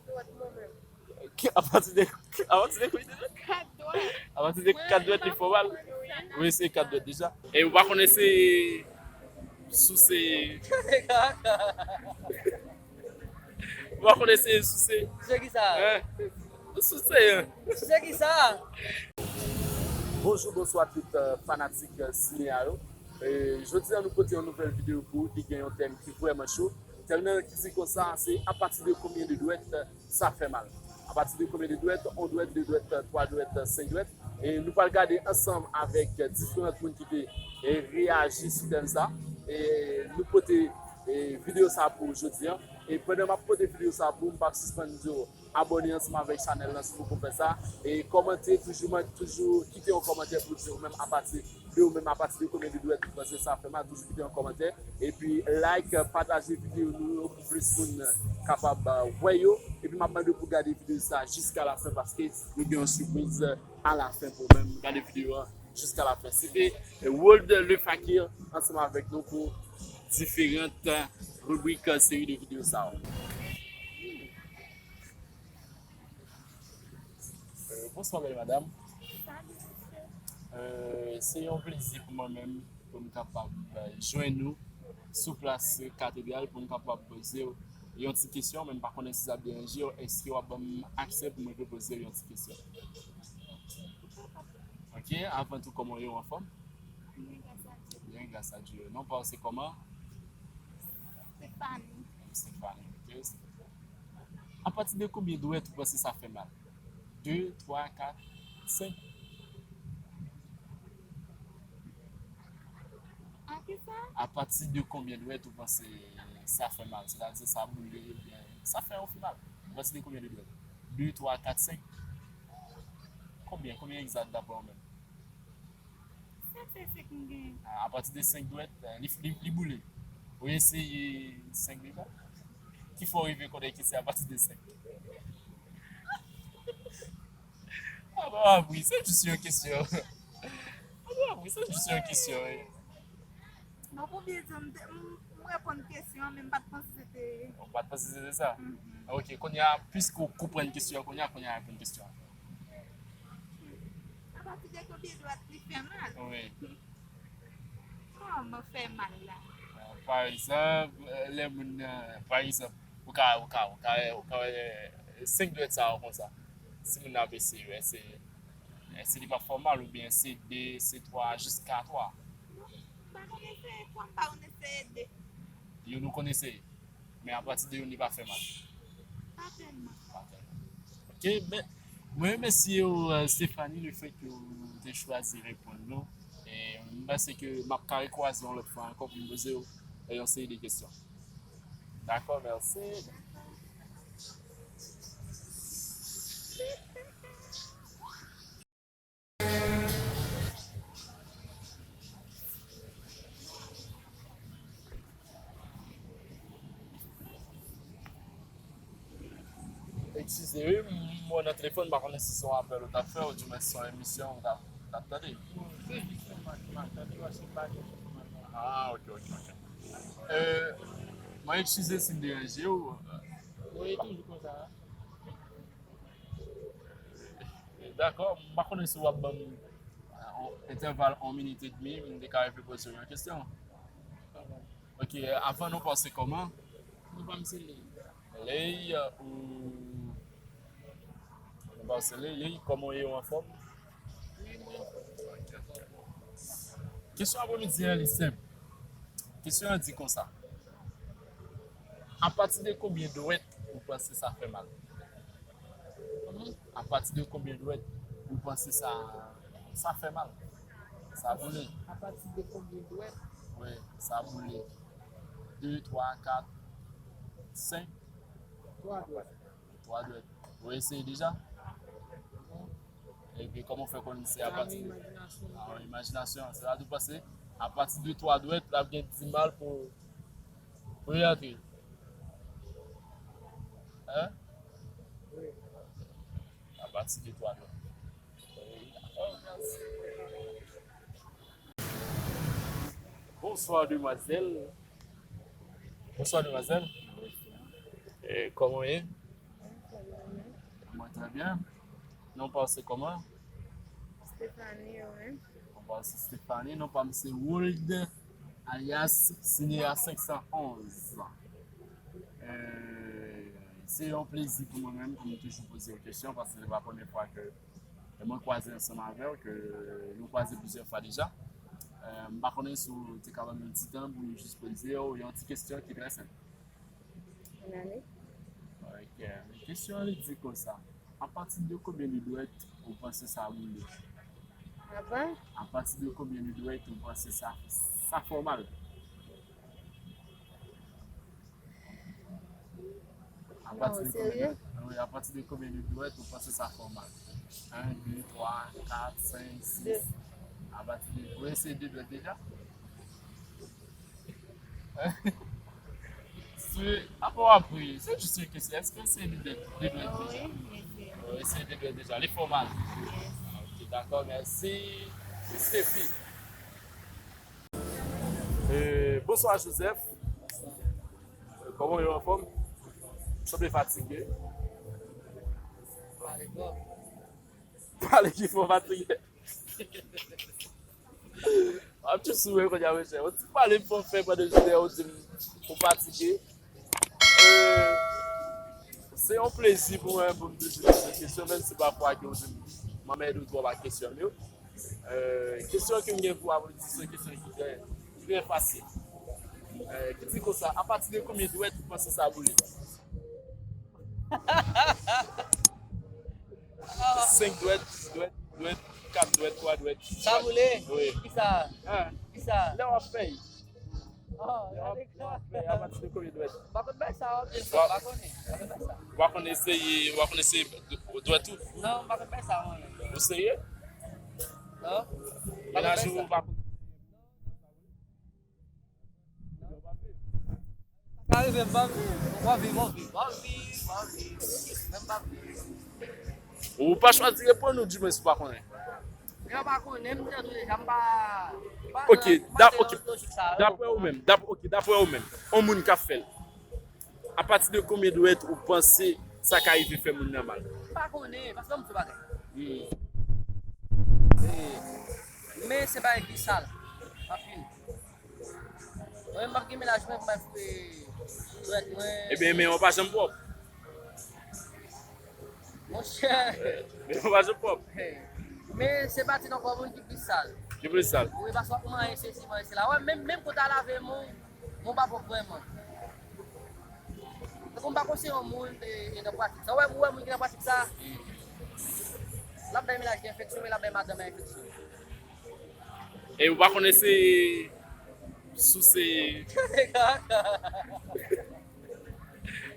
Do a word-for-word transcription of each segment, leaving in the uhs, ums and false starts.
Dwèt mwen menm. Ki, apati de, apati de konbyen de dwèt? Kat dwèt. Apati de kat dwèt li fè w mal? Wi. Wi, se kat dwèt deja. E ou pa konnen se souse. Ou pa konnen se souse. Souse ki sa? Hein? Souse, hein? Souse ki sa? Bonjou, bonswa tout, euh, fanatik, euh, sine a yo. E, jodi a nou pote yon nouvèl videyo pou ou ki gen yon tèm ki vrèman cho. Tèm nan ki di konsa, se apati de konbyen de dwèt sa fè mal. Apati de konbyen de dwèt, yon dwèt, de dwèt, twa dwèt, senk dwèt. E nou pral gade ansanm avèk diferan moun ki te, e, reyaji sou tèm sa. E nou pote, e, videyo sa pou jodi a. E pandan m ap pote videyo sa pou ou, m p ap sispann di w abòne ansanm avèk chanèl lan si w poko fè sa. E kòmante, toujou, toujou kite yon kòmantè pou di ou menm apati de ou menm, apati de konbyen de dwèt ou panse sa fè mal, toujou kite yon kòmantè. Epi like, pataje videyo nou yo pou plis moun kapab, uh, wè yo. Epi m ap mande w pou gade videyo sa jiska lafen paske nou gen yon sipriz alafen pou ou menm. Gade videyo an jiska lafen. Se te, eh, World Le Fakir ansanm avèk nou pou diferan, eh, ribrik, eh, seri de videyo sa yo. Euh, bonswa, bèl madanm. Salut, mesye. Euh, se yon plezi pou mwen menm pou m kapab, euh, jwenn ou sou plas Katedral pou m kapab poze w yon ti kesyon, men m pa konnen si sa ap deranje w. Èske w ap ban m aksè pou mwen poze w yon ti kesyon? Ok, avan tou, kòman w ye, w anfòm? Byen, gras a Dye. Non pa w se kòman? Stéphanie. Stéphanie, ok. Apati de konbyen dwèt ou panse sa fè mal? De, twa, kat, senk? An ki sa? Apati de konbyen dwèt ou panse sa fè mal? Sètadi sa boule, oubyen sa fè yon fi mal? Apati de konbyen de dwèt? De, twa, kat, senk? Konbyen? Konbyen egzat daprè w menm? Senk, se senk m genyen. A, apati de senk dwèt, eh, li, li, li boule. Ou eseye senk dwèt? Ki fè w rive konnen ke se apati de senk? A, pa ap ri, se jis yon kesyon. A, pa ap ri, se jis yon kesyon, wi. Non, pou byen di, m te, m, m reponn kesyon an, men m pa t panse se te... Ou pa t panse se te sa? Mhm. Ok, kounye a, piske w konprann kesyon an, kounye a, kounye a, reponn kesyon an. Apati de konbyen dwèt li fè mal? Wi. Kòman fè mal la? Euh, pa egzanp, euh, lè moun nan, pa egzanp, ou ka, ou ka, ou ka, ou ka wè, euh, senk dwèt sa yo konsa. Si moun nan ap eseye, èske, èske li p ap fè w mal oubyen se de, se twa, jiska twa? Non, m pa konn eseye twa, m pa konn eseye de. Youn ou konn eseye? Men apati de youn li pa fè mal. Pa tèlman. Pa tèlman. Ok, ben, mwen remèsye w, euh, Stéphanie, le fèt ke w te chwazi reponn nou. E m panse ke m ap ka rekwaze yon lòt fwa ankò pou m poze w, euh, yon seri de kesyon. Dakò, mèsi. Eskize wi, m wè nan telefòn, m pa konnen si se yon apèl ou t ap fè, oudimwen si se yon emisyon ou t ap, t ap tande. Non, se jis yon match m ap tande, paske m pa gen telefòn nan men. Ah, ok, ok, ok. Euh, mwen eskize si m deranje w. Wi, toujou konsa. Dakò, m pa konnen si w ap ban m, euh, on entèval yon minit edmi, m te ka rive poze w yon kesyon. Ok, avan nou panse kòman? Non pa m se Ley. Ley, ou, nou panse Ley, Ley, kòman w ye, w anfòm? Wi, mwen anfòm. Kesyon apremidi an, li senp. Kesyon an di konsa. Apati de konbyen dwèt ou panse sa fè mal? Kòman? Apati de konbyen dwèt ou panse sa, sa fè mal? Sa boule. Apati de konbyen dwèt? Wi, sa boule. De, twa, kat, senk. Twa dwèt. Twa dwèt. Ou eseye deja? Non. Epi kòman w fè konn se apati de... Imajinasyon. Ah, imajinasyon. Sètadi w panse apati de twa dwèt, l ap gen dimal pou, pou l rantre. Hein? Wi. Apati de twa dwèt. Bonswa, demwazèl. Bonswa, demwazèl. Eh, kòman w ye? Trè byen. Non pa w se kòman? Stephanie, wi. Non pa w se Stephanie, non pa m se Wold, alyas Sinea senk san onz. Euh, se yon plezi pou mwen menm pou m toujou poze w kesyon, paske se pa premye fwa ke mwen kwaze ansanm avè w, ke nou kwaze plizyè fwa deja. Euh, m pa konnen si w te ka ban m yon ti tan pou m jis poze w yon ti kesyon ki trè senp. Bonn ane. Ok, men kesyon an li di konsa, apati de konbyen de dwèt ou panse sa boule? Apa? Apati de konbyen de dwèt ou panse sa, sa fè w mal? Apati de konbyen de, wi, apati de konbyen de dwèt ou panse sa fè w mal? En, de, twa, kat, senk, sis. Apati de, ou eseye de dwèt deja? Se, apa w ap ri? Se jis yon kesyon. Èske w eseye de dwèt, de dwèt deja? Wi, eseye. Ou eseye de dwèt deja. Li fè w mal? Yes. Ah, ok, dakò, mèsi. Stephie. Eh, bonswa, Joseph. Kòman w ye, anfòm? Sanble fatige. Pale ki fè w fatige. M ap tou sou mwen kounye a, mesye. Yon ti pale m fè w fè pandan jounen an, ou di m ou fatige. Euh, se yon plezi pou mwen pou m toujou poze kesyon, menm si pafwa ke ou di m m anmède w twòp ak kesyon m yo. Euh, kesyon ke m gen pou w, se yon kesyon ki trè, ki trè fasil. Euh, ki di konsa, apati de konbyen dwèt ou panse sa boule? Senk dwèt, sis dwèt, dwèt, kat dwèt, twa dwèt. Sa boule? Wi. Kisa? Hein? Kisa? Lè w ap fèy. Oh, lè w ap, lè w ap fèy, apati de konbyen dwèt? M pa konn bay sa, w ap di m, m pa konnen. M pa konn bay sa. W pa konn eseye, w pa konn eseye dwèt ou? Non, m pa konn bay sa, mwen menm. Ou serye? Non. Menaj ou pa konn? Sa ka rive m pa viv. Ou pa viv, ou viv, ou viv. Men m pa viv. Ou pa chwazi reponn ou di mwen si w pa konnen? Mwen pa konnen, m di w deja, m pa, m pa, ok, m pa dap-, nan ok, lojik sa yo. Daprè ou menm, dap-, ok, daprè ou menm, yon moun k ap fè l, apati de konbyen dwèt ou panse sa ka rive fè moun nan mal? M pa konnen, paske m fè bagay. Hmm. E, men se bagay ki sal, anpil. Mwen menm m ap gen mennaj mwen, m ap fè dwèt mwen. Ebyen, men yo pa janm pwòp. Monchè. Men yo pa janm pwòp. Men se pati nan kò moun ki plis sal. Ki plis sal? Wi, paske w ap manyen sesi, manyen sela. Wè, menm, menm kote w lave men w, men w pa pwòp vrèman. Tankou m pa konseye yon moun, e, e nan pratik sa. Ou wè, ou wè moun ki nan pratik sa, l ap bay mennaj li enfeksyon, men l ap bay madanm enfeksyon. E ou pa konn eseye souse.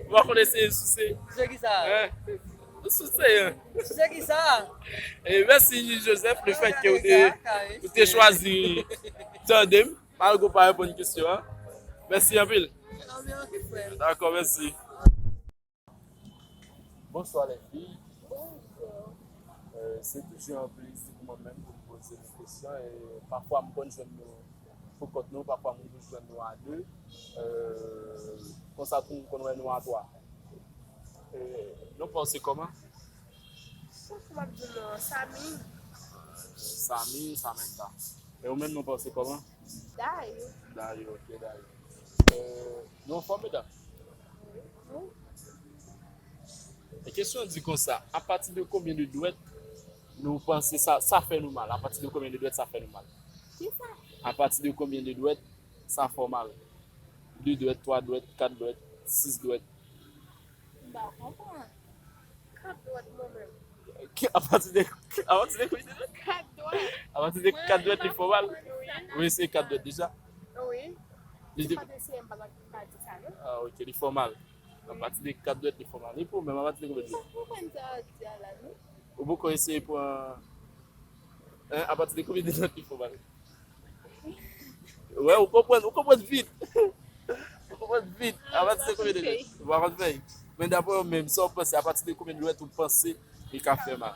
Ou pa konn eseye souse. Souse kisa? Hein? Souse, hein? Souse kisa? E mèsi, Joseph, le fèt ke ou te, ou te chwazi tande m, malgre ou pa reponn kesyon an. Mèsi anpil. Dakò, mèsi. Bonswa, les filles. Bonjou. Euh, se toujou yon plezi pou mwen menm pou m poze nou kesyon. E pafwa m konn jwenn nou pou kont nou, pafwa m konn jwenn nou a de. Euh, konsa tou m konn wè nou a twa. Euh, non pa w se kòman? Kòman m ap di w non? Samy. Samy, Samantha. E ou menm non pa w se kòman? Dayou. Dayou, ok, Dayou. Euh, nou anfòm, medam? Wi. E kesyon an di konsa, apati de konbyen de dwèt nou panse sa, sa fè nou mal? Apati de konbyen de dwèt sa fè nou mal? Kisa? Apati de konbyen de dwèt sa fè w mal? De dwèt, twa dwèt, kat dwèt, sis dwèt. M pa konprann. Kat dwèt mwen menm. Ki, apati de, apati de konbyen de dwèt? Kat dwèt. Apati de kat dwèt li fè w mal? Wi. Ou eseye kat dwèt deja? Wi. Li te... M pa t eseye, m pa t ka di sa, non. Ah, ok, li fè w mal. Apati de kat dwèt li fè w mal. E pou ou menm, apati de konbyen dwèt? M pa konprann sa w ap di a la, non. Ou poko eseye pran, hein, apati de konbyen de dwèt li fè w mal? Wè, ou konprann, ou konprann vit. Ou konprann vit. Apati de konbyen de dwèt? Ou pa konn fèy. Men daprè ou menm, sa w panse, apati de konbyen de dwèt ou panse li ka fè mal?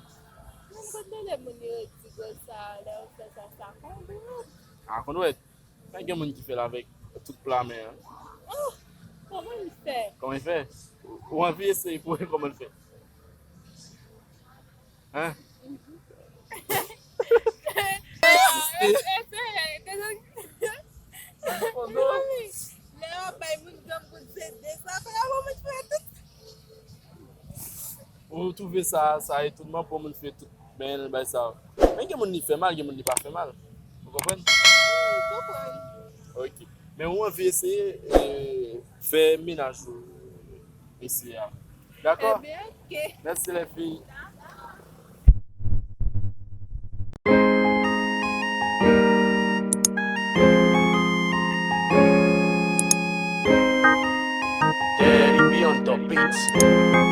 Mwen konn tande moun yo di konsa, lè yo fè sa, sa konn dwèt. A, konn dwèt. Pa gen moun ki fè l avèk tout pla men an. Oh, kòman l fè? Kòman l fè? Ou anvi eseye pou wè kòman l fè? Hein? Lè w ap bay moun granmoun se de sa, fè yon moun fè tout. Ou twouve sa, sa etonnman pou moun fè tout bèl bagay sa. Men gen moun li fè mal, gen moun li pa fè mal. Ou konprann? Wi, konprann. Ok. Men ou anvi eseye e, fè mennaj ou eseye a. Dakò? Ebyen, ok. Mèsi lèfi. Daddy B on the beats.